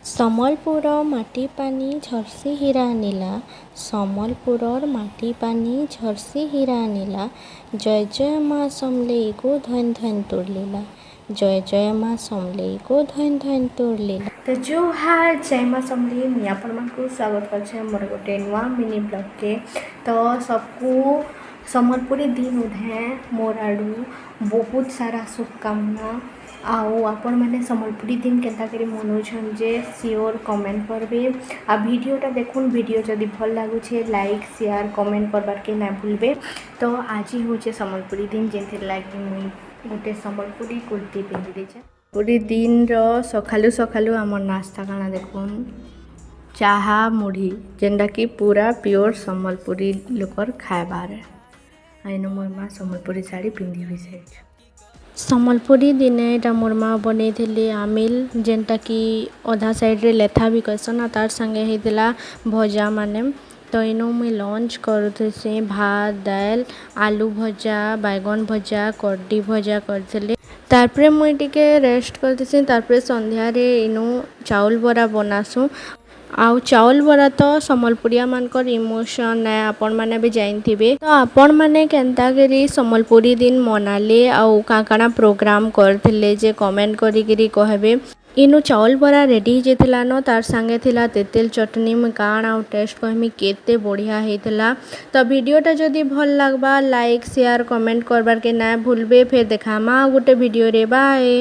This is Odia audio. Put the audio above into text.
ସମ୍ବଲପୁର ମାଟି ପାନି ଝର୍ସି ହୀରା ନୀଲା, ସମ୍ବଲପୁରର ମାଟି ପାନି ଝର୍ସି ହୀରା ନୀଲା, ଜୟ ଜୟ ମା ସମଲେଇ ଗୋ ଧନ୍ ଧନ୍ ତୋର ଲୀଲା, ଜୟ ଜୟ ମା ସମଲେଇ ଗୋ ଧନ୍ ଧନ୍ ତୋର ଲୀଲା। ତ ଜୁହାର, ଜୟ ମା ସମଲେଇ। ମୁଇଁ ଆପଣମାନଙ୍କୁ ସ୍ୱାଗତ କରୁଛେ ମୋର ଗୋଟେ ନୂଆ ମିନି ବ୍ଲଗ୍କେ। ତ ସବକୁ ସମ୍ବଲପୁରୀ ଦିନ ଉଧେ ମୋର୍ ଆଡ଼ୁ ବହୁତ ସାରା ଶୁଭକାମନା। ଆଉ ଆପଣମାନେ ସମ୍ବଲପୁରୀ ଦିନ କେନ୍ତା କରି ମନଉଛନ୍ ଯେ ସିଓର କମେଣ୍ଟ କରିବେ। ଆଉ ଭିଡ଼ିଓଟା ଦେଖୁନ୍, ଭିଡ଼ିଓ ଯଦି ଭଲ୍ ଲାଗୁଛେ, ଲାଇକ୍, ସେୟାର, କମେଣ୍ଟ କରବାର୍କେ ନାଇଁ ଭୁଲବେ। ତ ଆଜି ହଉଛେ ସମ୍ବଲପୁରୀ ଦିନ, ଯେନ୍ଥିର୍ ଲାଗି ମୁଇଁ ଗୋଟେ ସମ୍ବଲପୁରୀ କୁର୍ତ୍ତି ପିନ୍ଧି ଦେଇଛେ। ସମ୍ବଲପୁରୀ ଦିନର ସକାଳୁ ସକାଳୁ ଆମର୍ ନାସ୍ତା କାଣା ଦେଖୁନ୍, ଚାହା ମୁଢ଼ି, ଯେନ୍ଟାକି ପୁରା ପିଓର ସମ୍ବଲପୁରୀ ଲୋକର ଖାଇବାରେ। ଆଉ ଇନୁ ମୋର୍ ମା ସମ୍ବଲପୁରୀ ଶାଢ଼ୀ ପିନ୍ଧି ବି ସାରିଛେ। ସମ୍ବଲପୁରୀ ଦିନେ ଏଇଟା ମୋର୍ ମା ବନେଇଥିଲେ ଆମିଲ୍, ଯେନ୍ଟାକି ଅଧା ସାଇଡ଼୍ରେ ଲେଥା ବି କହେସନ୍, ଆଉ ତାର୍ ସାଙ୍ଗେ ହେଇଥିଲା ଭଜା ମାନେ। ତ ଇନୁ ମୁଇଁ ଲଞ୍ଚ କରୁଥିସି, ଭାତ, ଦାଏଲ୍, ଆଲୁ ଭଜା, ବାଇଗଣ ଭଜା, କର୍ଡ଼ି ଭଜା କରିଥିଲି। ତାର୍ପରେ ମୁଇଁ ଟିକେ ରେଷ୍ଟ କରିଥିସି। ତାର୍ପରେ ସନ୍ଧ୍ୟାରେ ଇନୁ ଚାଉଲ୍ ବରା ବନାସୁଁ। ଆଉ ଚାଉଲ୍ ବରା ତ ସମ୍ବଲପୁରିଆ ମାନଙ୍କର ଇମୋସନ୍ ଏ, ଆପଣମାନେ ବି ଜାଣିଥିବେ। ତ ଆପଣମାନେ କେନ୍ତା କରି ସମ୍ବଲପୁରୀ ଦିନ ମନାଲେ ଆଉ କାଁ କାଣା ପ୍ରୋଗ୍ରାମ୍ କରିଥିଲେ ଯେ କମେଣ୍ଟ କରିକିରି କହିବେ। ଇନୁ ଚାଉଲ୍ ବରା ରେଡ଼ି ହେଇଯାଇଥିଲା ନ, ତାର୍ ସାଙ୍ଗେ ଥିଲା ତେତେଲ୍ ଚଟନି। ମୁଇଁ କାଣା ଆଉ ଟେଷ୍ଟ କହେମି, କେତେ ବଢ଼ିଆ ହେଇଥିଲା। ତ ଭିଡ଼ିଓଟା ଯଦି ଭଲ୍ ଲାଗ୍ବା, ଲାଇକ୍, ସେୟାର, କମେଣ୍ଟ କରବାର୍କେ ନାଇଁ ଭୁଲବେ। ଫେର୍ ଦେଖାମା ଆଉ ଗୋଟେ ଭିଡ଼ିଓରେ। ବାଏ।